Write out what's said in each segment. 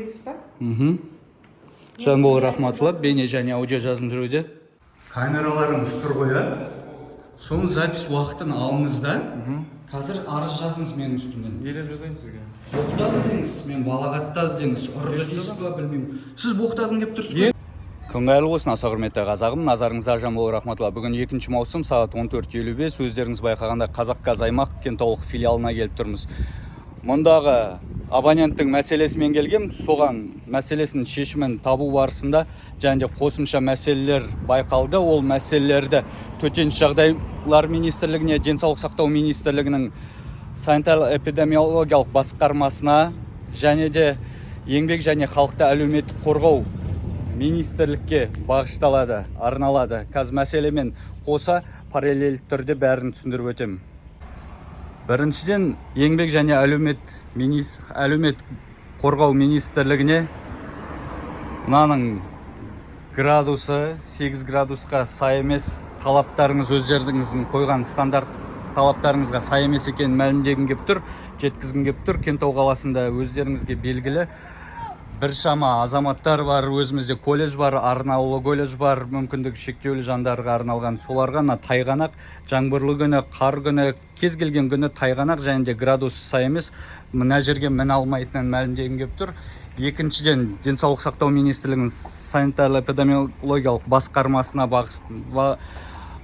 Білесіз ба? Жанбол Рахматулла, бейне және аудио жазылым жүруде. Камераларыңыз тұр ғой, иә? Соның запись уақытын алыңыз да, қазір арыз жазыңыз менің үстімнен. Не деп жазайын сізге? Боқтады деңіз, мен балағаттады деңіз, ұрды дейсіз ба, білмеймін. Сіз боқтадың деп тұрсыз ғой. Күн қайырлы болсын, аса құрметті қазағым, назарыңызда Жанбол Рахматулла. Бүгін 2 маусым, сағат 14:55. Өздеріңіз байқағандай, Қазақгаз аймақ Кентаулық филиалына келіп тұрмыз. Мұндағы абоненттің мәселесімен келгем, соған мәселесінің шешімін табу барысында және де қосымша мәселелер байқалды. Ол мәселелерді Төтенше жағдайлар министрлігіне, Денсаулық сақтау министрлігінің санитарлық эпидемиологиялық басқармасына және де Еңбек және халықты әлеуметтік қорғау министрлікке бағышталады, арналады. Қазір мәселемен қоса параллель түрде бәрін түсіндіріп өтемін. Біріншіден, Еңбек және әлеумет қорғау министрлігіне мынаның градусы 8 градусқа сай емес, талаптарыңыз, өздеріңіздің қойған стандарт талаптарыңызға сай емес екенін мәлімдегім келіп тұр, жеткізгім келіп тұр. Кентау қаласында, өздеріңізге белгілі, біршама азаматтар бар. Өзімізде колледж бар, арнаулы колледж бар мүмкіндігі шектеулі жандарға арналған. Соларға мына тайғанақ, жаңбырлы күні, қар күні, кез келген күні тайғанақ және де градус сай емес, мына жерге міне алмайтынын мәлімдегім келіп тұр. Екіншіден, Денсаулық сақтау министрлігінің санитарлы эпидемиологиялық басқармасына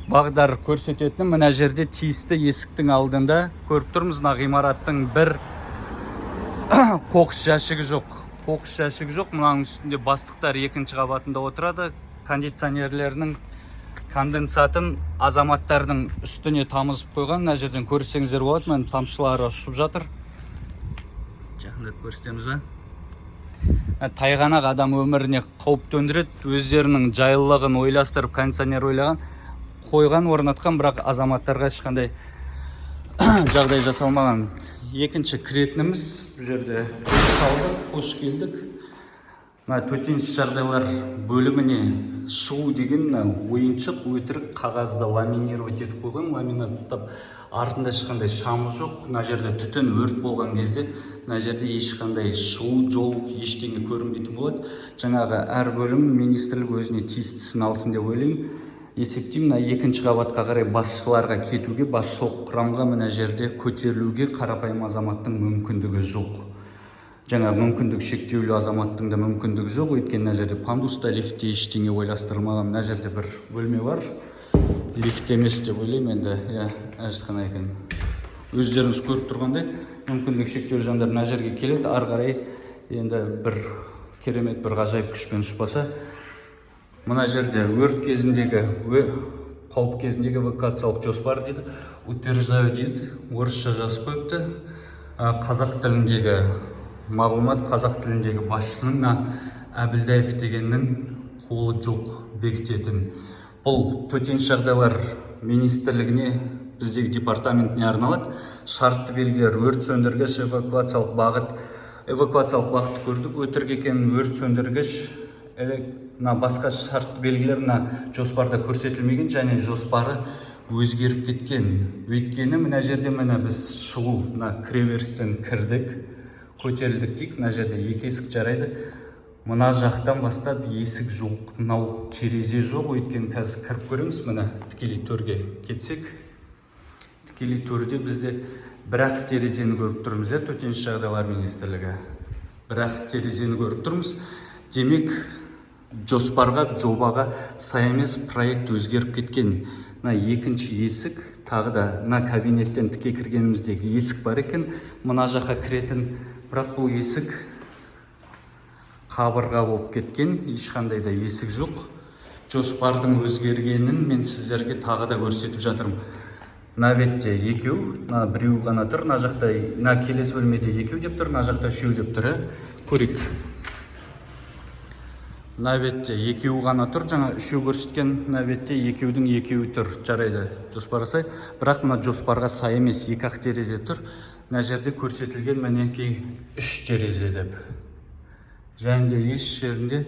бағдар көрсететін, мына жерде тиісті есіктің алдында көріп тұрмыз, мына ғимараттың бір қоқыс жәшігі жоқ, қоқыс жәшігі жоқ. Мынаның үстінде бастықтар екінші қабатында отырады. Кондиционерлерінің конденсатын азаматтардың үстіне тамызып қойған. Мына жерден көрсеңіздер болады, міне, тамшылары ұшып жатыр. Жақындатып көрсетеміз ба? Тайғанақ адам өміріне қауіп төндіреді. Өздерінің жайлылығын ойластырып, кондиционер ойлаған, қойған, орнатқан, бірақ азаматтарға ешқандай жағдай жасалмаған. Екінші кіретініміз бұл жерде. Салдық, қош келдік. Мына төтенше жағдайлар бөліміне шығу деген мына ойыншық, өтірік қағазды ламинировать етіп қойған, ламинаттап. Артында ешқандай шамы жоқ. Мына жерде түтін, өрт болған кезде мына жерде ешқандай шығу жол, ештеңе көрінбейтін болады. Жаңағы әр бөлім, министрлік өзіне тиістісін алсын деп ойлаймын, есептеймін. Мына екінші қабатқа қарай басшыларға кетуге, басшылық құрамға мына жерде көтерілуге қарапайым азаматтың мүмкіндігі жоқ. Жаңағы мүмкіндігі шектеулі азаматтың да мүмкіндігі жоқ, өйткені мына жерде пандуста, лифтте ештеңе ойластырылмаған. Мына жерде бір бөлме бар, лифт емес деп ойлаймын енді, иә, әжетхана екен. Өздеріңіз көріп тұрғандай, мүмкіндігі шектеулі жандар мына жерге келеді, ары қарай енді бір керемет, бір ғажайып күшпен ұшпаса. Мына жерде өрт кезіндегі, қауіп кезіндегі эвакуациялық жоспар дейді, утверждаю дейді, орысша жазып қойыпты. Қазақ тіліндегі мағлұмат, қазақ тіліндегі басшының, мына Әбілдаев дегеннің қолы жоқ бекітетін. Бұл Төтенше жағдайлар министрлігіне, біздегі департаментіне арналады. Шартты белгілер, өрт сөндіргіш, эвакуациялық бағыт. Эвакуациялық бағытты көрдік, өтірік екен. Өрт сөндіргіш, мына басқа шартты белгілер мына жоспарда көрсетілмеген және жоспары өзгеріп кеткен. Өйткені мына жерде, міне, біз шығу, мына кіреберістен кірдік, көтерілдік дейік, мына жерде екі есік, жарайды. Мына жақтан бастап есік жоқ, мынау терезе жоқ. Өйткені қазір кіріп көреміз. Міне, тікелей төрге кетсек, тікелей төрде бізде бір-ақ терезені көріп тұрмыз, иә. Төтенше жағдайлар министрлігі, бір-ақ терезені көріп тұрмыз. Демек, жоспарға, жобаға сай емес, проект өзгеріп кеткен. Мына екінші есік тағы да, мына кабинеттен тіке кіргеніміздегі есік бар екен мына жаққа кіретін, бірақ бұл есік қабырға болып кеткен, ешқандай да есік жоқ. Жоспардың өзгергенін мен сіздерге тағы да көрсетіп жатырмын. Мына бетте екеу, мына біреу ғана тұр. Мына жақта, мына келесі бөлмеде екеу деп тұр, мына жақта үшеу деп тұр, иә. Көрейік. Мына бетте екеуі ғана тұр, жаңа үшеу көрсеткен. Мына бетте екеудің екеуі тұр. Жарайды, жоспарға сай, бірақ мына жоспарға сай емес, екі ақ терезе тұр. Мына жерде көрсетілген, мінекей, үш терезе деп. Және де еш жерінде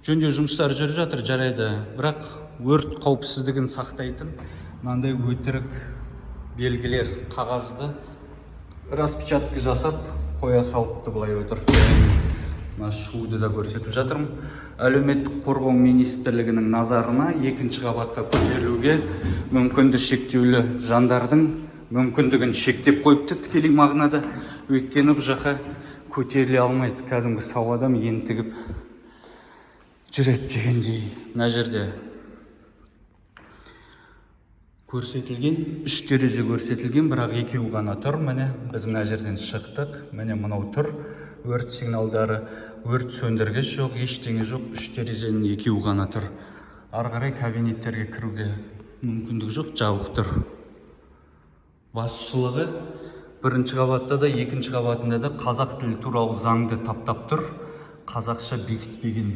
жөндеу жұмыстары жүріп жатыр, жарайды, бірақ өрт қауіпсіздігін сақтайтын мынандай өтірік белгілер, қағазды распечатка жасап қоя салыпты былай өтірік. Мына шуды да көрсетіп жатырмын. Әлеуметтік қорғау министрлігінің назарына: екінші қабатқа көтерілуге мүмкіндігі шектеулі жандардың мүмкіндігін шектеп қойыпты тікелей мағынада, өйткені бұл жаққа көтеріле алмайды, кәдімгі сау адам ентігіп жүреді дегендей. Мына жерде көрсетілген, үш терезе көрсетілген, бірақ екеуі ғана тұр. Міне, біз мына жерден шықтық, міне, мынау тұр. Өрт сигналдары, өрт сөндіргіш жоқ, ештеңе жоқ. Үш терезенің екеуі ғана тұр. Ары қарай кабинеттерге кіруге мүмкіндік жоқ, жабық тұр. Басшылығы бірінші қабатта да, екінші қабатында да қазақ тілі туралы заңды таптап тұр, қазақша бекітпеген.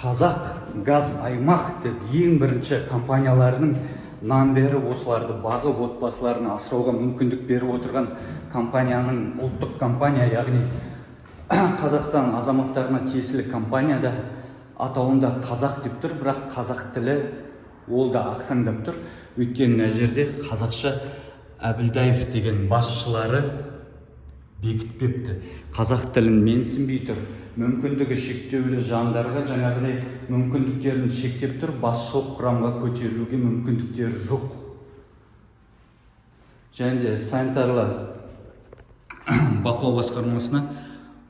«Қазақ газ аймақ» деп ең бірінші компанияларының нан беріп, осыларды бағып, отбасыларын асырауға мүмкіндік беріп отырған компанияның, ұлттық компания, яғни Қазақстан азаматтарына тиесілі компанияда атауында «қазақ» деп тұр, бірақ қазақ тілі ол да ақсаңдап тұр, өйткені мына жерде қазақша Әбілдаев деген басшылары бекітпепті, қазақ тілін менсінбей тұр. Мүмкіндігі шектеулі жандарға жаңағыдай мүмкіндіктерін шектеп тұр, басшылық құрамға көтерілуге мүмкіндіктері жоқ. Және де санитарлы бақылау басқармасына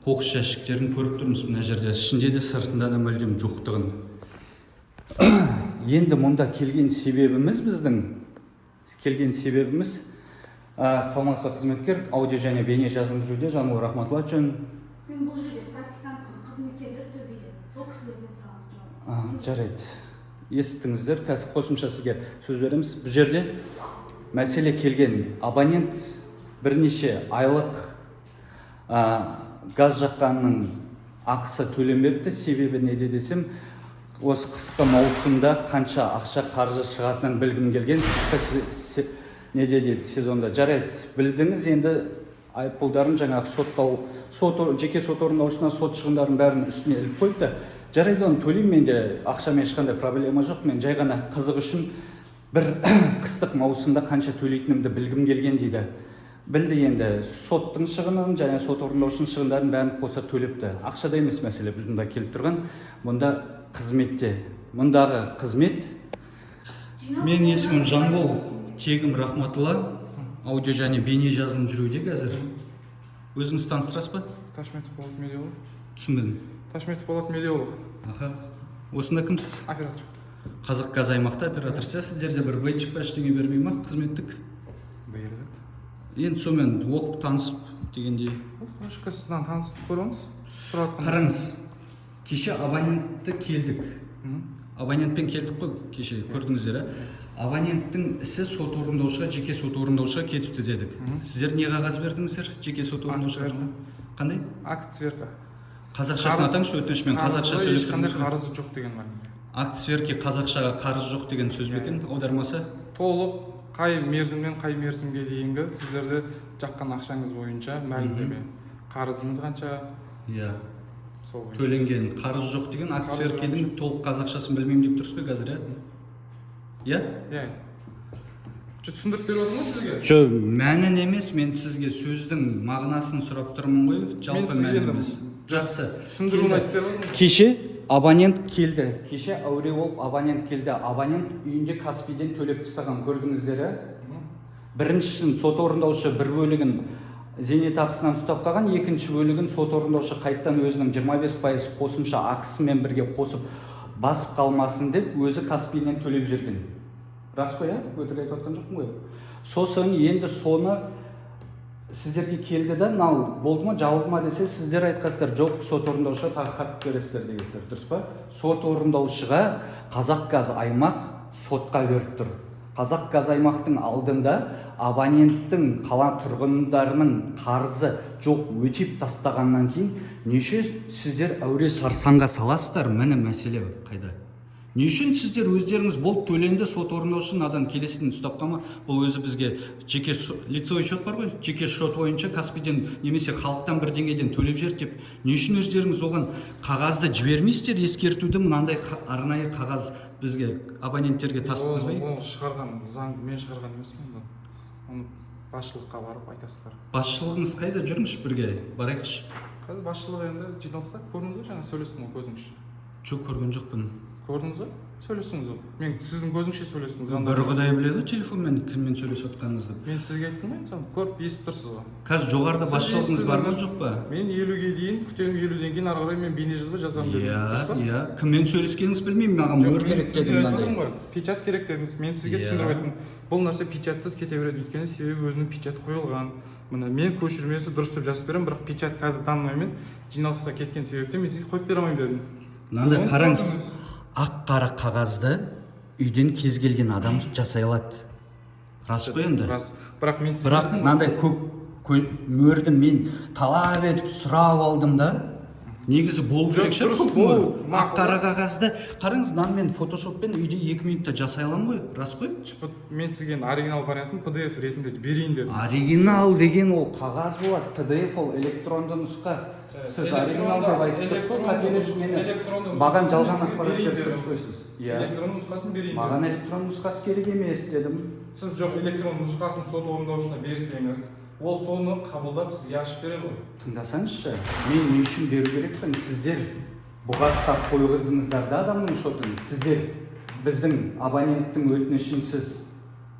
қоқыс жәшіктерін көріп тұрмыз мына жерде, ішінде де, сыртында да мүлдем жоқтығын. Енді мұнда келген себебіміз, біздің келген себебіміз, саламатсыз ба, қызметкер? Аудио және бейне жазылым жүруде. Жанбол Рахматуллаевич. Мен бұл жерде практикантпын, қызметкерлер төбеде, сол кісілерден сұраңыз жауап. Жарайды, естіңіздер, қазір қосымша сізге сөз береміз. Бұл жерде мәселе: келген абонент бірнеше айлық газ жаққанның ақысы төленбепті. Себебі неде десем, осы қысқы маусымда қанша ақша, қаржы шығатынын білгім келген, қысқы неде дейді, сезонда. Жарайды, білдіңіз. Енді айыппұлдарын жаңағы сотқа, сот, жеке сот орындаушысына сот шығындарын бәрін үстіне іліп қойыпты. Жарайды, оны төлеймін, менде ақшамен ешқандай проблема жоқ. Мен жай ғана қызық үшін бір қыстық маусымда қанша төлейтінімді білгім келген дейді. Білді енді, соттың шығынын және сот орындаушының шығындарын бәрін қоса төлепті. Ақшада емес мәселе бұнда келіп тұрған, мұнда қызметте, мұндағы қызмет. Менің есімім Жанбол, тегім Рахматулла. Аудио және бейне жазылым жүруде қазір. Өзіңіз таныстырасыз ба? Ташметов Болат Медеуұлы. Түсінбедім. Ташметов Болат Медеуұлы. Аха, осында кімсіз? Оператор. Қазақ газ аймақта оператор. Сіздерде бір бейджик па, ештеңе бермей ма қызметтік? Беріледі. Енді сонымен оқып, танысып дегендей. Сіздан танысып көреміз, сұрап жатқан. Қараңыз, кеше абонентті келдік, абонентпен келдік қой кеше, көрдіңіздер, ә? Абоненттің ісі сот орындаушыға, жеке сот орындаушыға кетіпті дедік. Сіздер не қағаз бердіңіздер жеке сот орындаушыға? Қандай? Акт сверка. Қазақшасын атаңызшы, өтініш, мен қазақша Қарызы, сөйлеп ешқандай тұрмын. қарызы жоқ деген мәлімдеме. Акт сверки қазақшаға қарыз жоқ деген сөз бе екен аудармасы? Толық қай мерзімнен қай мерзімге дейінгі сіздерді жаққан ақшаңыз бойынша мәлімдеме, қарызыңыз қанша, сол бойынша. Төленген қарыз жоқ деген акт Қарыз сверкидің толық қазақшасын білмеймін деп тұрсыз ғой қазір, иә? Иә, жоқ, түсіндіріп беріп отырмын ғой сізге. Жоқ, мәнін емес, мен сізге сөздің мағынасын сұрап тұрмын ғой, жалпы сізге мән енді емес. Жақсы. түсіндіруін Келді. айтып беріп отырмын. Кеше абонент келді, кеше әуре болып абонент келді. Абонент үйінде Каспийден төлеп тастаған, көрдіңіздер, ә? Біріншісін сот орындаушы бір бөлігін зейнетақысынан ұстап қалған, екінші бөлігін сот орындаушы қайтадан өзінің 25% қосымша ақысымен бірге қосып, басып қалмасын деп, өзі Каспийден төлеп жүрген. Рас қой, иә? Өтірік айтып жатқан жоқпын ғой. Сосын енді соны сіздерге келді да, мынау болды ма, жабылды ма десе, сіздер айтқансыздар: жоқ, сот орындаушыға тағы хат бересіздер дегенсіздер, дұрыс па? Сот орындаушыға Қазақ газ аймақ сотқа беріп тұр. Қазақ газ аймақтың алдында абоненттің, қала тұрғындарының қарызы жоқ, өтеп тастағаннан кейін неше сіздер әуре сарсаңға саласыздар? Міне, мәселе қайда. Не үшін сіздер өздеріңіз болып төленді, сот орындаушы надан келесіден ұстап қалма? Бұл өзі бізге жеке лицевой счет бар ғой, жеке счет бойынша Каспийден немесе халықтан бірдеңеден төлеп жіберді деп, не үшін өздеріңіз оған қағазды жібермейсіздер, ескертуді? Мынандай арнайы қағаз бізге, абоненттерге тасытқызбай. Оны шығарған, заңды мен шығарған емеспін. Оны Басшылыққа барып айтасыздар. Басшылығыңыз қайда? Жүріңізші, бірге барайықшы. Қазір басшылық енді жиналыста. Көрдіңіз ғой, жаңа сөйлестім ғой көзіңізше. Жоқ, көрген жоқпын. Көрдіңіз ғой, сөйлестіңіз ғой, мен сіздің көзіңізше сөйлестім, звондап. Бір құдай біледі ғой телефонмен кіммен сөйлесіп жатқаныңызды. Мен сізге айттым ғой енді, соны көріп, естіп тұрсыз ғой. Қазір жоғарыда Сіз басшылығыңыз бар ма, естідіңіз. жоқ па? Мен 50-ге дейін күтемін, 50-ден кейін ары қарай мен бейнежазба жазамын дедіңіз, дұрыс Иә. па? Иә, кіммен сөйлескеніңізді білмеймін, маған Жоқ, мөр мен керек сізге дедім айтып мынандай. отырмын ғой, печать керек дедіңіз. Мен сізге Иә. түсіндіріп айттым, бұл нәрсе печатьсыз кете береді, өйткені себебі өзінің печать қойылған. Міне, мен көшірмесі дұрыс деп жазып беремін, бірақ печать қазір данный момент жиналысқа кеткен себептен мен сізге қойып бере алмаймын дедім. Мынандай, Сіз оны қараңыз, көрдіңіз. ақ қара қағазды үйден кез келген адам жасай алады, рас қой енді? Рас, бірақ мен сізге Бірақ айттым ғой. мынандай көк мөрді мен талап етіп сұрап алдым да. Негізі болу Жоқ, керек шығар дұрыс, көк мөр. ол Ақ мақұл. қара қағазды, қараңыз, мынаны мен фотошоппен үйде 2 минутта жасай аламын ғой, рас қой? Типа, мен сізге енді оригинал вариантын PDF ретінде берейін дедім. Оригинал деген ол қағаз болады, PDF ол электронды нұсқа. Сіз оригинал деп айтып тұрсыз ғой, қателесіп мені Электронды маған нұсқасын жалған мен сізге ақпарат берейін беріп дедім. тұрсыз ғой сіз, иә. Электронды нұсқасын берейін Маған дедім. электронды нұсқасы керек емес дедім. Сіз жоқ, электронды нұсқасын сот орындаушысына берсеңіз, ол соны қабылдап, сізге ашып береді ғой. Тыңдасаңызшы, мен не үшін беру керекпін? Сіздер бұғаттап қойғыздыңыздар да адамның шотын. Сіздер біздің абоненттің өтінішінсіз.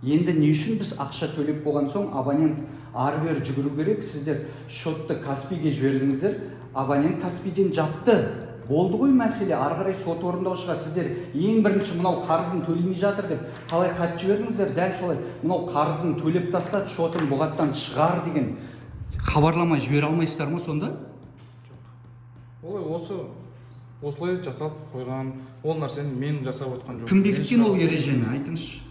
Енді не үшін біз ақша төлеп болған соң абонент ары бері жүгіру керек? Сіздер шотты Каспиге жібердіңіздер, абонент Каспиден жапты, болды ғой мәселе. Ары қарай сот орындаушыға сіздер ең бірінші мынау қарызын төлемей жатыр деп қалай хат жібердіңіздер, дәл солай мынау қарызын төлеп тастады, шотын бұғаттан шығар деген хабарлама жібере алмайсыздар ма сонда? Олай осы осылай жасап қойған, ол нәрсені мен жасап отқан жоқпын. Кім бекіткен ол ережені, айтыңызшы?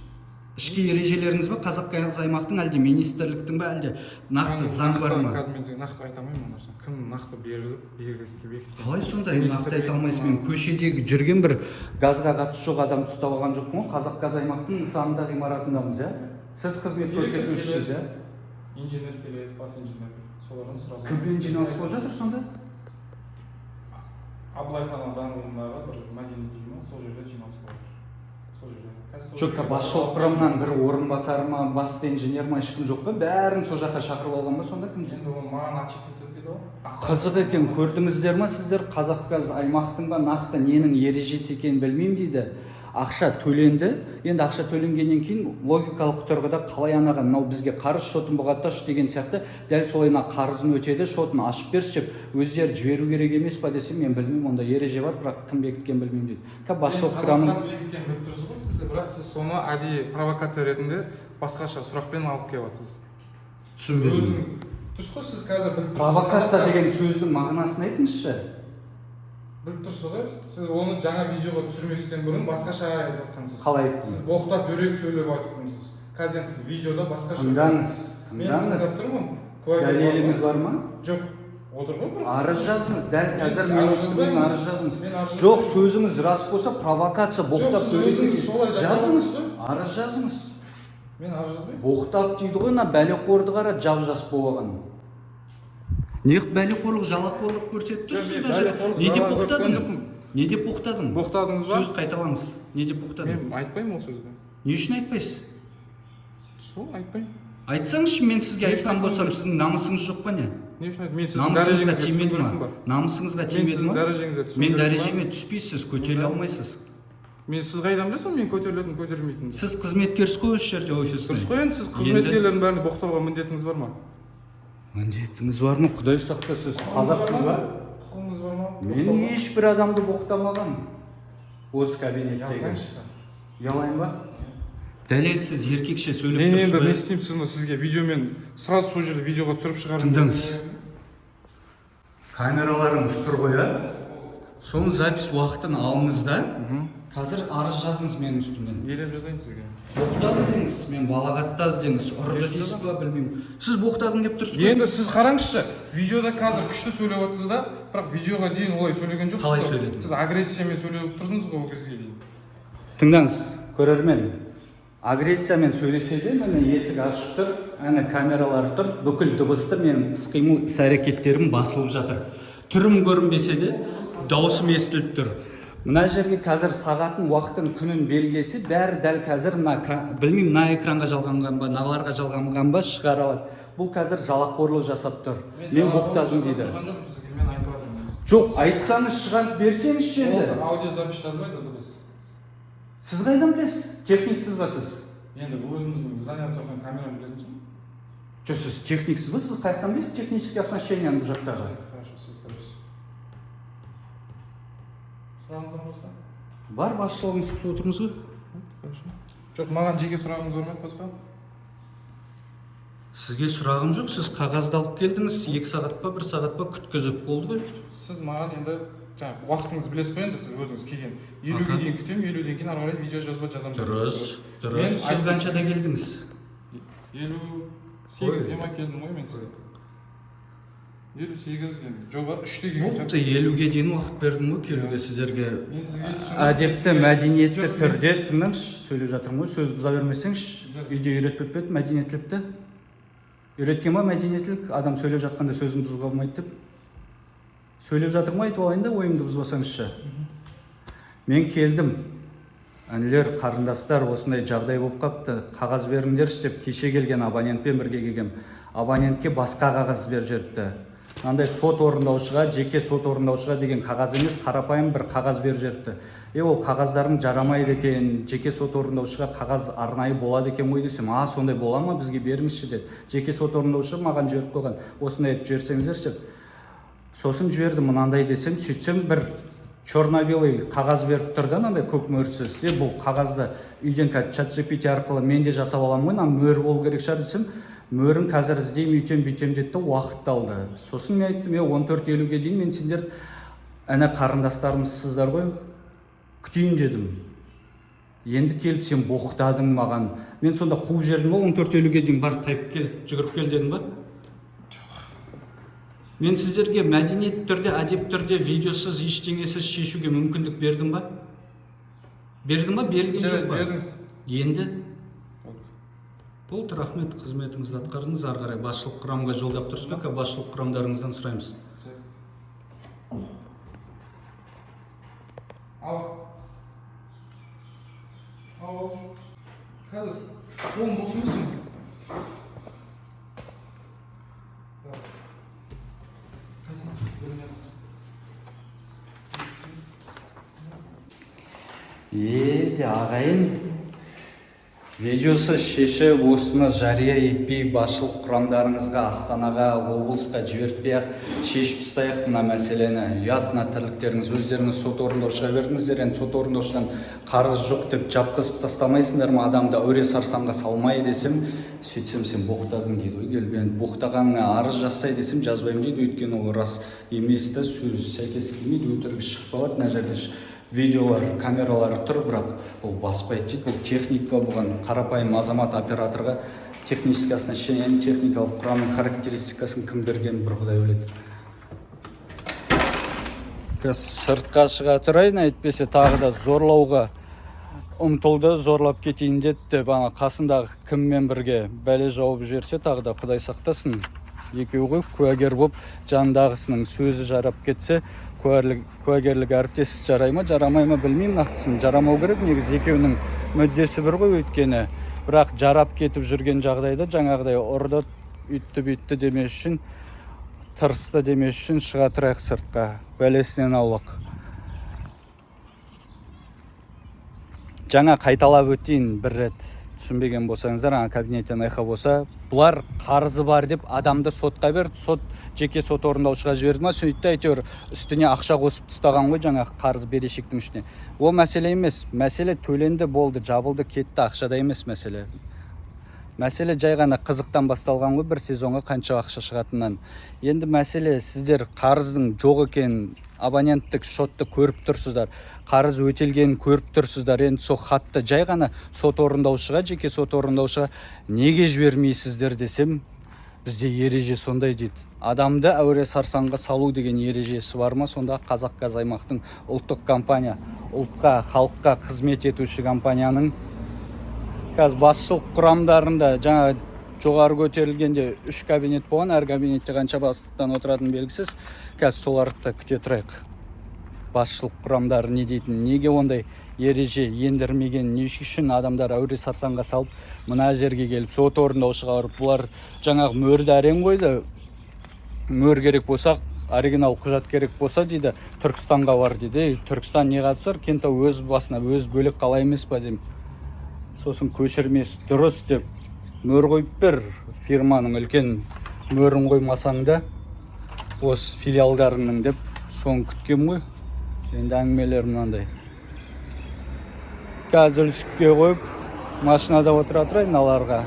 Ішкі ережелеріңіз ба Қазақгаз аймақтың, әлде министрліктің ба, әлде нақты заң бар ма? Қазір мен сізге нақты айта алмаймын ол нәрсені, кім нақты беріліп, белгілеп бекіткен. Қалай сонда Министр нақты айта алмайсыз? Мен бекітті ма? көшедегі жүрген бір газға қатысы жоқ адамды ұстап алған жоқпын ғой. Қазақгаз аймақтың нысанында, ғимаратындамыз, иә. Сіз қызмет Директор көрсетушісіз, иә. Инженер келеді, бас инженер, солардан сұрасаңыз. Кіммен жиналыс болып жатыр сонда? Абылай хан даңғылындағы бір мәдениет үйі ма, сол жерде жиналыс болып жатыр, сол жерде қазір сол Жоқ, жерге басшылық құрамнан бір орынбасар ма, басты инженер ма, ешкім жоқ па? Бәрін сол жаққа шақырып алған ба сонда, кім? Енді оны маған отчет етпейді ғой. Қызық екен, көрдіңіздер ма сіздер? Қазақгаз аймақтың ба, нақты ненің ережесі екенін білмеймін дейді. Ақша төленді. Енді ақша төленгеннен кейін логикалық тұрғыда қалай анаған мынау бізге қарыз, шотын бұғатташы деген сияқты, дәл солай мына қарызын өтеді, шотын ашып берші деп өздері жіберу керек емес па десем, мен білмеймін, ондай ереже бар, бірақ кім бекіткенін білмеймін дейді. Қазір басшылық құрамын Қазақгаз бекіткенін біліп тұрсыз ғой сіз де, бірақ сіз соны әдейі провокация ретінде басқаша сұрақпен алып келіп жатсыз. Түсінбедім. Өзің дұрыс қой, сіз қазір біліп тұрсыз. Провокация деген сөздің мағынасын айтыңызшы. Біліп тұрсыз ғой, сіз оны жаңа видеоға түсірместен бұрын басқаша айтып жатқансыз. Қалай айттым? Сіз боқтап, дөрекі сөйлеп айтыпсыз. Қазір енді сіз видеода басқаша. Тыңдаңыз. Мен тыңдап Тыңдаңыз. тұрмын. Куәгер бар Дәлеліңіз ма? бар ма? Жоқ, отыр ғой бір. Арыз жазыңыз дәл қазір, Мен менің арыз үстімнен жазбаймын. арыз жазыңыз. Мен арыз Жоқ, жазбаймын. сөзіңіз рас болса, провокация, боқтап Сіз сөйлеу өзіңіз деген. солай жасап Жазыңыз, жатсыз ғой. арыз жазыңыз. Мен арыз жазбаймын. Боқтап дейді ғой, мына бәлеқорды қара, жап жас болып алған. Неғып бәлеқорлық, жалақорлық көрсетіп тұрсыз Жоқ, мен даже? бәлеқорлық, Не деп жалақорлық боқтадым? көрген жоқпын. Не деп боқтадым? Боқтадыңыз ба? Сөз қайталаңыз, не деп боқтадым? Мен айтпаймын ол сөзді. Не үшін айтпайсыз? Сол, айтпаймын. Айтсаңызшы, мен сізге Не үшін айтқан болсам, айтпаймын? сіздің намысыңыз жоқ па, не? Не үшін айт, мен сіздің Намысыңызға дәрежеңізге тимеді түсу ма? керекпін ба? Намысыңызға Мен тимеді сіздің ма? дәрежеңізге түсу Мен керек па? дәрежеме түспейсіз, көтеріле алмайсыз. Мен сіз қайдан білесіз мен көтерілетінін, көтерілмейтінін? Сіз қызметкерсіз ғой осы жерде, офисный. Дұрыс қой, енді сіз қызметкерлердің бәрін боқтауға міндетіңіз бар ма? Міндетіңіз бар ма? Құдай сақтасын, сіз қазақсыз ба? Құқығыңыз бар ма? Мен ешбір адамды боқтамағанмын осы кабинеттегі. Ұялсаңызшы. Ұялайын ба? Дәлелсіз еркекше сөйлеп Мен тұрсыз енді ба? не істеймін, сізді сізге видеомен сразу сол жерде видеоға түсіріп шығарып. Тыңдаңыз, камераларыңыз тұр ғой, иә. Соның запись уақытын алыңыз да, қазір арыз жазыңыз менің үстімнен. Не деп жазайын сізге? Боқтады деңіз, мен балағаттады деңіз, ұрды Не дейсіз ба, білмеймін. Сіз боқтадым деп тұрсыз ғой. Енді сіз қараңызшы, видеода қазір күшті сөйлеп жатсыз да, бірақ видеоға дейін олай сөйлеген жоқсыз Қалай ғой. сөйледім? Сіз агрессиямен сөйлеп тұрдыңыз ғой ол кезге дейін. Тыңдаңыз, көрермен, агрессиямен сөйлесе де, міне, есік ашық тұр, әне камералар тұр, бүкіл дыбысты, менің іс қимыл, іс әрекеттерім басылып жатыр. Түрім көрінбесе де, дауысым естіліп тұр. Мына жерге қазір сағатын, уақытын, күнін белгілесе, бәрі дәл қазір мына білмеймін, мына экранға жалғанған ба, мыналарға жалғанған ба, шығара алады. Бұл қазір жалақорлық жасап тұр. Мен боқтадым дейді. Тұрған жоқпын сізге, мен айтып жатырмын өзім. Жоқ, айтсаңыз, шығарып берсеңізші енді. Ол аудиозапись жазбайды дыбыс. Сіз қайдан білесіз? Техниксіз ба сіз? Енді өзіміздің зданияда тұрған камераны білетін шығармын. Жоқ, сіз техниксіз ба? Сіз қай жақтан білесіз технический оснащениені бұл жақтағы? Хорошо, сіз дұрыс. Сұрағыңыз бар ма басқа? Бар, басшылығыңызды күтіп отырмыз ғой. Хорошо. Жоқ, маған жеке сұрағыңыз бар ма еді басқа? Сізге сұрағым жоқ, сіз қағазды алып келдіңіз, 2 сағат па, бір сағат па күткізіп болды ғой. Сіз маған енді жаңағы уақытыңызды білесіз ғой енді, сіз өзіңіз келген 50-ге дейін күтемін, 50-ден кейін ары қарай видео жазба жазамын деп Дұрыс, тұрсыз. дұрыс. Мен Сіз айттым. қаншада келдіңіз? 58-де ма келдім ғой мен сізге. 58 енді жоба 3-те келген. Болыпты, 50-ге дейін уақыт бердім ғой келуге сіздерге. Мен сізге түсіндім. Әдепті, Мен сізге- мәдениетті Жоқ, мен түрде тыңдаңызшы, сөйлеп жатырмын ғой, сөз бұза бермесеңізші. Жоқ. Үйде үйретпеп пе еді мәдениеттілікті? Үйреткен ба мәдениеттілік? Адам сөйлеп жатқанда сөзін бұзуға болмайды деп. Сөйлеп жатырмын ғой, айтып алайын да, ойымды бұзбасаңызшы. Мен келдім. Інілер, қарындастар, осындай жағдай болып қапты, қағаз беріңдерші деп кеше келген абонентпен бірге келгем. Абонентке басқа қағаз беріп жіберіпті. Мынандай сот орындаушыға, жеке сот орындаушыға деген қағаз емес, қарапайым бір қағаз беріп жіберіпті. Е, ол қағаздарың жарамайды екен, жеке сот орындаушыға қағаз арнайы болады екен ғой десем, а, сондай бола ма, бізге беріңізші деді. Жеке сот орындаушы маған жіберіп қойған, осындай етіп жіберсеңіздерші деп. Сосын жібердім мынандай десем, сөйтсем, бір черно-белый қағаз беріп тұр да, мынандай көк мөрсіз. Е, бұл қағазды үйден қазір чат GPT арқылы мен де жасап аламын ғой, мына мөр болу керек шығар десем, мөрін қазір іздеймін, үйтем бүйтем деді да уақыт алды. Сосын мен айттым, е, 14:50-ге дейін мен сендер іні қарындастарымызсыздар ғой, күтейін дедім. Енді келіп сен боқтадың маған. Мен сонда қуып жібердім ба? 14:50-ге дейін бар, тайып кел, жүгіріп кел дедім ба? Мен сіздерге мәдениетті түрде, әдепті түрде, видеосыз, ештеңесіз шешуге мүмкіндік бердім ба? Бердім ба, берілген жоқ Жарайды, па? Бердіңіз. Енді Болды. Болды, рахмет, қызметіңізді атқардыңыз. Ары қарай басшылық құрамға жолдап тұрсыз ба? Басшылық құрамдарыңыздан сұраймыз. Жарайды. Ал. Ал. Қазір қолым бос емес менің. Так. Қайсың? Бөлмесі. Е, де ағайын, видеосы шешіп, осыны жария етпей, басшылық құрамдарыңызға, Астанаға, облысқа жібертпей ақ шешіп тастайық мына мәселені. Ұят мына тірліктеріңіз. Өздеріңіз сот орындаушыға бердіңіздер, енді сот орындаушыдан қарыз жоқ деп жапқызып тастамайсыңдар ма, адамды әуре сарсаңға салмай десем, сөйтсем, сен боқтадың дейді ғой келіп. Енді боқтағаныңа арыз жазсай десем, жазбаймын дейді, өйткені ол рас емес та, сөзі сәйкес келмейді, өтірігі шығып қалады. Мына жерде видеолар, камералар тұр, бірақ бұл баспайды дейді. Бұл техник па? Бұған, қарапайым азамат операторға, технический оснащениенің, техникалық құрамның характеристикасын кім бергенін бір құдай біледі. Қазір сыртқа шыға тұрайын, әйтпесе тағы да зорлауға ұмтылды, зорлап кетейін деді деп, ана қасындағы кіммен бірге бәле жауып жіберсе, тағы да, құдай сақтасын. Екеуі ғой куәгер болып, жанындағысының сөзі жарап кетсе, куәгерлік әріптес жарай ма, жарамай ма, білмеймін нақтысын. Жарамау керек негізі, екеуінің мүддесі бір ғой өйткені. Бірақ жарап кетіп жүрген жағдайда жаңағыдай ұрды, үйтті бүйтті демес үшін, тырысты демес үшін шыға тұрайық сыртқа, бәлесінен аулақ. Жаңа қайталап өтейін бір рет, түсінбеген болсаңыздар. Ана кабинеттен эхо болса, бұлар қарызы бар деп адамды сотқа берді, сот жеке сот орындаушыға жіберді ма, сөйтті, әйтеуір үстіне ақша қосып тастаған ғой жаңағы қарыз берешектің үстіне. Ол мәселе емес, мәселе төленді, болды, жабылды, кетті, ақшада емес мәселе. Мәселе жай ғана қызықтан басталған ғой, бір сезонға қанша ақша шығатынынан. Енді мәселе, сіздер қарыздың жоқ екенін, абоненттік шотты көріп тұрсыздар, қарыз өтелгенін көріп тұрсыздар. Енді сол хатты жай ғана сот орындаушыға, жеке сот орындаушыға неге жібермейсіздер десем, бізде ереже сондай дейді. Адамды әуре сарсаңға салу деген ережесі бар ма сонда? Қазақ газ аймақтың ұлттық компания, ұлтқа, халыққа қызмет етуші компанияның қазір басшылық құрамдарында жаңа жоғары көтерілгенде үш кабинет болған, әр кабинетте қанша бастықтан отыратыны белгісіз. Қазір соларды да күте тұрайық. Басшылық құрамдары не дейтін, неге ондай ереже ендірмеген, не үшін адамдар әуре сарсаңға салып, мына жерге келіп, сот орындаушыға барып, бұлар жаңағы мөрді әрең қойды. Мөр керек болса, оригинал құжат керек болса, дейді, Түркістанға бар дейді. Ей, Түркістан не қатысы бар? Кентау өз басына өз бөлек қала емес па деймін. Сосын көшірмесі дұрыс деп мөр қойып бер, фирманың үлкен мөрін қоймасаң да, осы филиалдарының деп соны күткем ғой. Енді әңгімелер мынандай. Қазір үсікке қойып, машинада отыра тұрайын. Мыналарға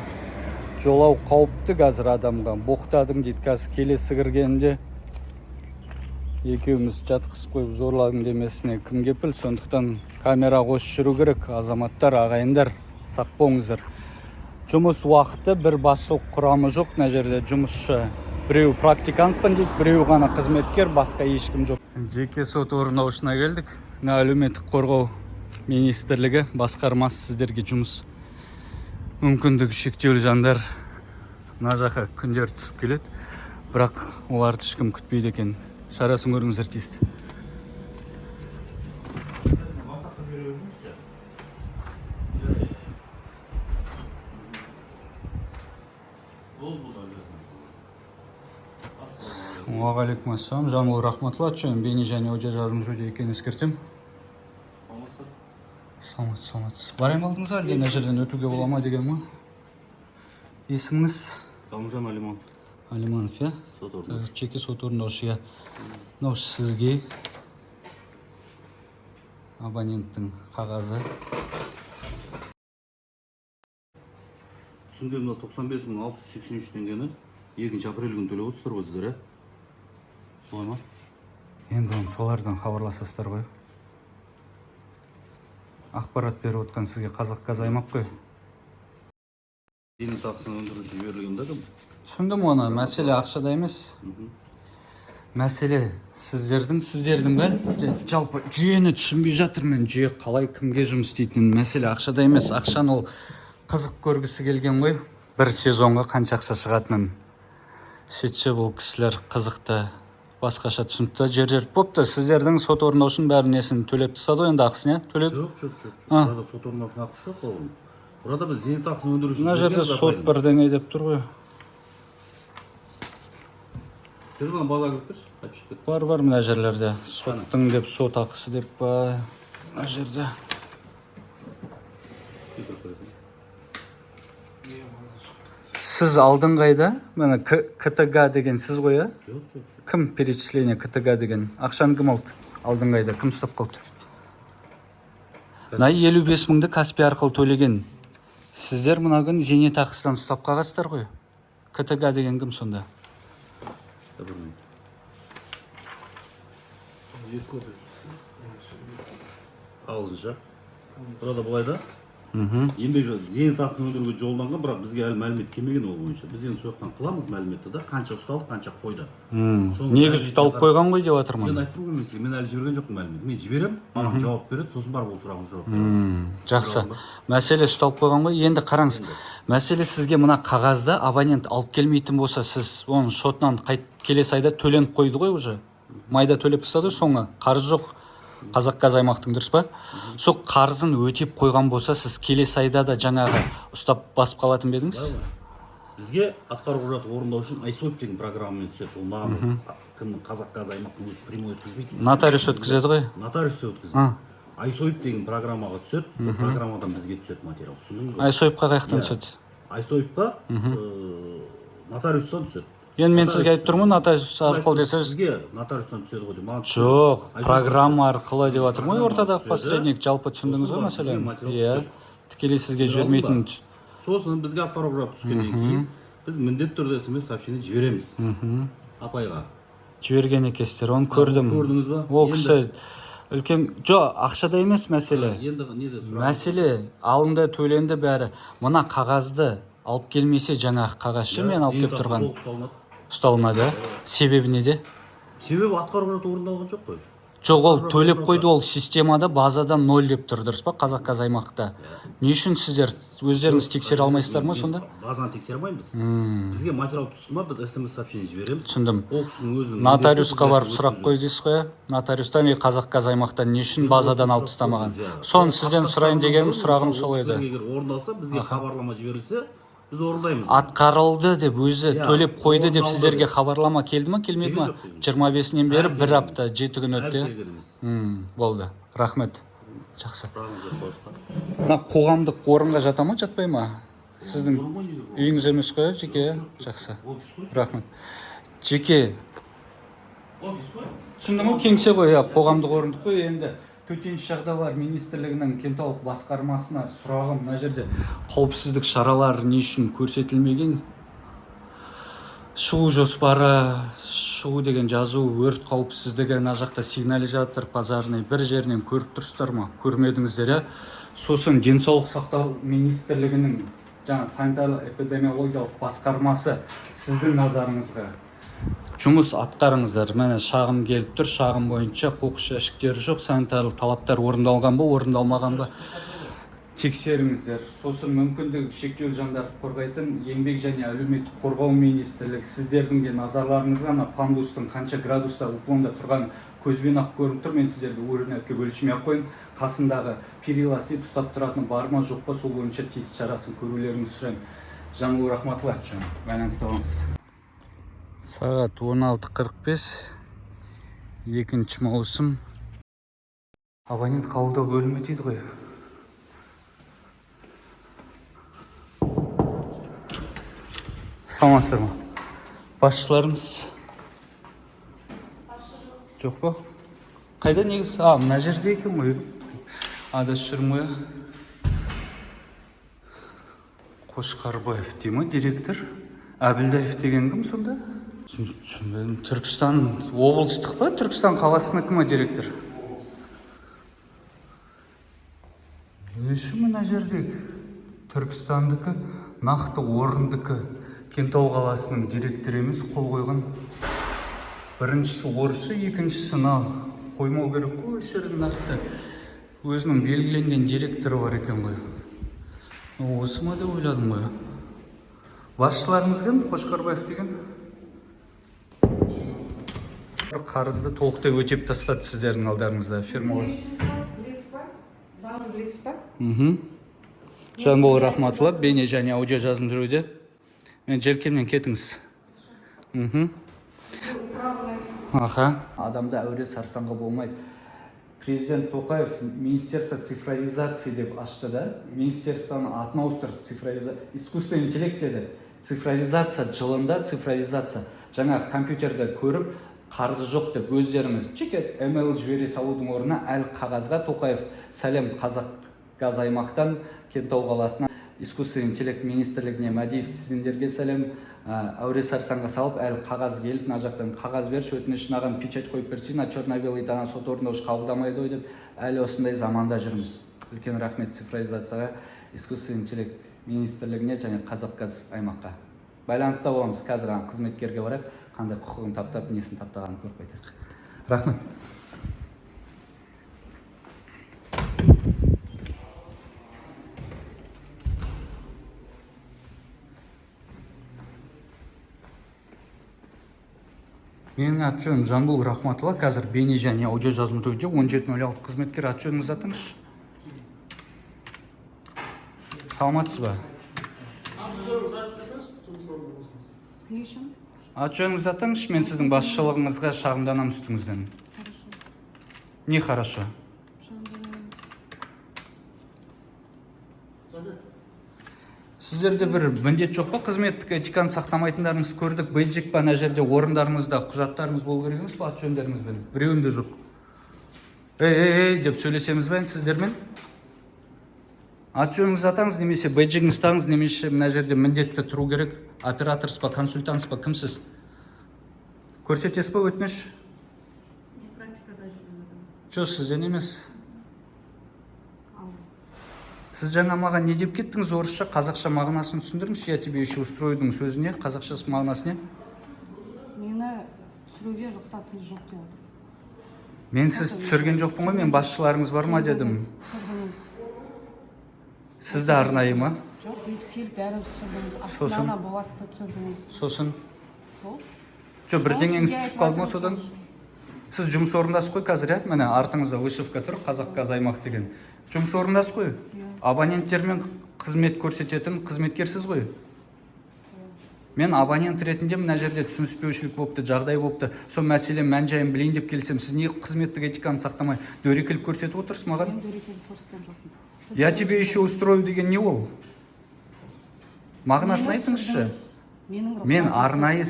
жолау қауіпті қазір адамға. Боқтадың дейді, қазір келесі кіргенде екеуміз жатқызып қойып зорладың демесіне кім кепіл? Сондықтан камера қосып жүру керек. Азаматтар, ағайындар, сақ болыңыздар. Жұмыс уақыты бір, басшылық құрамы жоқ мына жерде. Жұмысшы біреу практикантпын дейді, біреу ғана қызметкер, басқа ешкім жоқ. Жеке сот орындаушысына келдік. Мына Әлеуметтік қорғау министрлігі басқармасы, сіздерге жұмыс. Мүмкіндігі шектеулі жандар мына жаққа күндер түсіп келеді, бірақ оларды ешкім күтпейді екен. Шарасын көріңіздер тиісті. Уағалейкум ассалам, Жанұлы Рахматулла. Бейне және аудио жазылым жүруде екенін ескертемін. Саламатсыз, саламатсыз. Барайын ба алдыңызға, әлде мына жерден өтуге бола ма деген ғой. Есіміңіз? Ғалымжан Алиманов. Алиманов, иә? Сот орындаушы. Так, жеке сот орындаушы, иә. Мынау сізге абоненттің қағазы. Түсінген, мына 95 683 теңгені 2 апрель күні төлеп отырсыздар ғой сіздер, иә? Солай ма? Енді оны солардан хабарласасыздар ғой. Ақпарат беріп отқан сізге Қазақ газ аймақ қой. Зейнетақысын өндіру жіберілген да кім? Түсіндім оны. Мәселе ақшада емес. Мәселе сіздердің бе? Жалпы жүйені түсінбей жатырмын мен, жүйе қалай, кімге жұмыс істейтінін. Мәселе ақшада емес. Ақшаны ол қызық көргісі келген ғой, бір сезонға қанша ақша шығатынын. Сөйтсе, бұл кісілер қызықты басқаша түсініпті. Жер жер бопты, сіздердің сот орындаушының бәрін несін төлеп тастады ғой енді, ақысын, иә, төледі. Жоқ. Burada сот орындаушының ақысы жоқ бауырым. Burada біз зейнетақысын өндіру үшін Мына жерде жібергенбіз сот апайдың. бірдеңе деп тұр ғой. Бер, мына бала кіріп берші, қайтып шығып кетті. Бар, бар, мына жерлерде соттың деп, сот ақысы деп па, мына жерде. Кіріп беретін. Сіз алдың қайда? Міне, КТГ деген сіз ғой, иә? Жоқ. Кім перечисление КТГ деген ақшаны кім алды? Алдың қайда, кім ұстап қалды? Мына 55 мыңды Каспи арқылы төлеген сіздер мына күні зейнетақысынан ұстап қалғансыздар ғой. КТГ деген кім сонда? Да, бір минут. Ағылшынша. Burada былай да. Еңбек зейнетақысын өндіруге жолданған, бірақ бізге әлі мәлімет келмеген ол бойынша. Біз енді сол жақтан қыламыз мәліметті да, қанша ұсталды, қанша қойды. Соның Негізі мәліметіне ұсталып қойған ғой деп жатырмын. Мен айттым ғой мен сізге, мен әлі жіберген жоқпын мәлімет. Мен жіберемін, маған жауап береді, сосын барып ол сұрағыңызға жауап беремін. Жақсы, мәселе ұсталып қойған ғой. Енді қараңыз, мәселе сізге мына қағазды абонент алып келмейтін болса, сіз оның шотынан қайт келесі айда төленіп қойды ғой, уже майда төлеп тастады ғой, соңы қарыз жоқ Қазақ газ аймақтың, дұрыс па? Сол қарызын өтеп қойған болса, сіз келесі айда да жаңағы ұстап басып қалатын ба едіңіз? Бізге атқару құжаты орындау үшін айсоп деген программамен түседі. Ол маған кімнің, Қазақ газ аймақтың өзі прямой өткізбейді. Нотариус өткізеді ғой. Нотариус те өткізеді. Айсоип деген программаға түседі, сол программадан бізге түседі материал. Түсіндіңіз ғой? Айсойыпқа қай жақтан Иә. түседі? Айсоипқа нотариустан түседі. Енді мен сізге айтып тұрмын ғой, нотариус Сіз арқылы айттыңыз, десеңіз. Сізге нотариустан түседі ғой деп. Маған түседі. Жоқ, Айсоипқа программа арқылы деп жатырмын ғой. Программа Ортада түседі. посредник, жалпы түсіндіңіз ғой Сосын барып бізге мәселені? материал Иә, түседі. тікелей сізге Түсіндіре жібермейтін. алдым ба? Сосын бізге атқару құжаты түскеннен кейін біз міндетті түрде СМС сообщение жібереміз апайға. Жіберген екенсіздер, оны көрдім. Көрдіңіз ба? Ол Енді- кісі үлкен, жоқ, ақшада емес мәселе. Енді неде сұрақ? Мәселе алынды, төленді бәрі. Мына қағазды алып келмесе, жаңағы қағаз ше, мен алып келіп Зейнетақы тұрған. толық ұсталынады. Ұсталынады, иә? Себебі неде? Себебі атқару құжаты орындалған жоқ қой. Жоқ, ол төлеп қойды, ол системада, базада ноль деп тұр, дұрыс па? Қазақгаз аймақта. Не үшін сіздер өздеріңіз тексере алмайсыздар ма сонда? Базаны тексере алмаймыз. Бізге материал түсті ма, біз СМС сообщение жібереміз. Түсіндім. Ол кісінің өзінің Нотариусқа міндеті барып бізге сұрақ қой дейсіз ғой, иә? Нотариустан и Қазақгаз аймақтан не үшін базадан алып тастамаған? Иә. Соны сізден сұрайын дегенім, сұрағым Мысалы, сол ол еді. кісілерге егер орындалса, бізге хабарлама жіберілсе, біз орындаймыз. Атқарылды деп өзі Иә, төлеп қойды деп орындалды сіздерге деп. хабарлама келді ма, келмеді ма? Келген жоқ деген. 25-інен бері Әлі бір келген апта, 7 күн Әлі өтті, иә? келген емес. Болды, рахмет, жақсы. Сұрағыңыз жоқ болса. Мына қоғамдық орынға жата ма, жатпай ма? Сіздің Орын ғой неге ол? үйіңіз емес қой, иә, жеке, иә? Жақсы. Офис қой. Рахмет. Жеке. Офис қой. Түсіндің ғой, кеңсе ғой, иә, қоғамдық орындық қой. Енді Төтенше жағдайлар министрлігінің Кентаулық басқармасына сұрағым: мына жерде қауіпсіздік шаралары не үшін көрсетілмеген? Шығу жоспары, шығу деген жазу, өрт қауіпсіздігі, мына жақта сигнализатор пожарный, бір жерінен көріп тұрсыздар ма? Көрмедіңіздер, иә? Сосын Денсаулық сақтау министрлігінің жаңа санитарлық эпидемиологиялық басқармасы, сіздің назарыңызға, жұмыс атқарыңыздар. Міне, шағым келіп тұр. Шағым бойынша қоқыс жәшіктері жоқ, санитарлық талаптар орындалған ба, орындалмаған ба, тексеріңіздер. Сосын мүмкіндігі шектеулі жандарды қорғайтын Еңбек және әлеуметтік қорғау министрлігі, сіздердің де назарларыңызға. Ана пандустың қанша градуста уклонда тұрғанын көзбен ақ көрініп тұр. Мен сіздерге уровень әпке өлшемей ақ қояйын. Қасындағы периласы дейді, ұстап тұратыны бар ма, жоқ па, сол бойынша тиісті шарасын көрулеріңізді сұраймын. Жанбол Рахматуллаевич, байланыста боламыз. Сағат 16:45, 2 маусым. Абонент қабылдау бөлімі дейді ғой. Саламатсыздар ма? Басшыларыңыз жоқ па? Қайда негізі? А, мына жерде екен ғой. Адасып жүрмін ғой. Қошқарбаев дей ма директор? Әбілдаев деген кім сонда? Түсінбедім. Түркістан облыстық па, Түркістан қаласынікі ма директор? Не үшін мына жерде Түркістандікі, нақты орындікі, Кентау қаласының директоры емес қол қойған? Біріншісі орысша, екіншісі мынау. Қоймау керек қой. Осы жерде нақты өзінің белгіленген директоры бар екен ғой. Осы ма деп ойладым ғой. Басшыларыңыз кім? Қошқарбаев деген бір қарызды толықтай өтеп тастады сіздердің алдарыңызда фирмалар. Не үшін сұрайсыз, білесіз ба? Заңды білесіз ба? Мхм. Жанбол Рахматулла, бейне және аудио жазым жүруде. Мен желкемнен кетіңіз. Аха. Адамды әуре сарсаңға болмайды. Президент Тоқаев министерство цифровизации деп ашты да, министерствоның атын ауыстырды, искусственный интеллект деді. Цифровизация жылында цифровизация. Жаңа компьютерді көріп, қарызы жоқ деп өздеріңіз жеке email жібере салудың орнына әлі қағазға. Тоқаев, сәлем Қазақ газ аймақтан, Кентау қаласына, искусственный интеллект министрлігіне, Мәдиев, сендерге сәлем. Әуре сарсаңға салып, әлі қағаз келіп, мына жақтан қағаз берші, өтініш, мынаған печать қойып берсей, мына черно белый ана сот орындаушы қабылдамайды ғой деп. Әлі осындай заманда жүрміз. Үлкен рахмет цифровизацияға, искусственный интеллект министрлігіне және Қазақгаз аймаққа. Байланыста боламыз. Қазір ана қызметкерге барайық, қандай құқығын таптап, несін таптағанын көріп қайтайық. Рахмет. Менің аты жөнім Жанбол Рахматулла. Қазір бейне және аудио жазылым жүруде. 17:06. Қызметкер, аты жөніңізді атаңызшы. Саламатсыз ба? Не үшін? Аты жөніңізді атаңызшы. Мен сіздің басшылығыңызға шағымданамын үстіңізден. Хорошо. Не хорошо? Шағымданамыз. Сіздерде бір міндет жоқ па? Қызметтік этиканы сақтамайтындарыңызды көрдік. Бейджик па ана жерде? Орындарыңызда құжаттарыңыз болу керек емес па, аты жөндеріңізбен? Біреуінде жоқ. Ей, ей, ей деп сөйлесеміз ба енді сіздермен? Аты жөніңізді атаңыз немесе бейджигіңізді тағыңыз, немесе мына жерде міндетті тұру керек. Операторсыз ба, консультантсыз ба, кімсіз? Көрсетесіз ба, өтініш? Мен практикада жүрген адам. Жоқ, сізден емес. Ал. Сіз жаңа маған не деп кеттіңіз орысша? Қазақша мағынасын түсіндіріңізші. «Я тебе еще устрою» сөзіне қазақшасы мағынасы не? Мені түсіруге рұқсатыңыз жоқ деп отыр. Мен сіз түсірген жоқпын ғой, мен басшыларыңыз бар ма дедім. Түсірдіңіз. Сізді арнайы ма? Жоқ, бүйтіп келіп бәріміз түсірдіңіз. Сосын? Астана Болатты түсірдіңіз. Сосын? Сол. Жоқ, бірдеңеңіз Сізге түсіп қалды ма айтып содан? жатырмын. Сіз жұмыс орындасыз ғой қазір, иә? Міне, артыңызда вышивка тұр, «Қазақ газ аймақ» деген. Жұмыс орындасыз ғой. Абоненттермен қызмет көрсететін қызметкерсіз ғой. Мен абонент ретінде мына жерде түсініспеушілік болыпты, жағдай болыпты, сол мәселе мән жайын білейін деп келсем, сіз не қызметтік этиканы сақтамай, дөрекілік көрсетіп отырсыз маған? Мен дөрекілік көрсеткен жоқпын. Сіз «Я тебе еще устрою» деген не ол? Мағынасын Мені айтыңызшы. түсірдіңіз. Менің Мен рұқсатымсыз. арнайы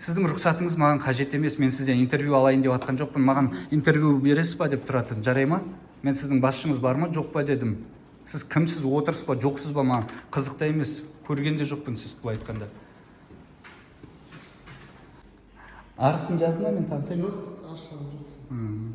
сіздің рұқсатыңыз маған қажет емес. Мен сізден интервью алайын деп жатқан жоқпын. Маған интервью бересіз ба деп тұратын, жарай ма? Мен сіздің басшыңыз бар ма, жоқ па дедім. Сіз кімсіз, отырсыз ба, жоқсыз ба, маған қызық та емес, көрген де жоқпын сіз былай айтқанда. Арызын жазды ма, мен танысайын. Жоқ, арыз жазған жоқсың.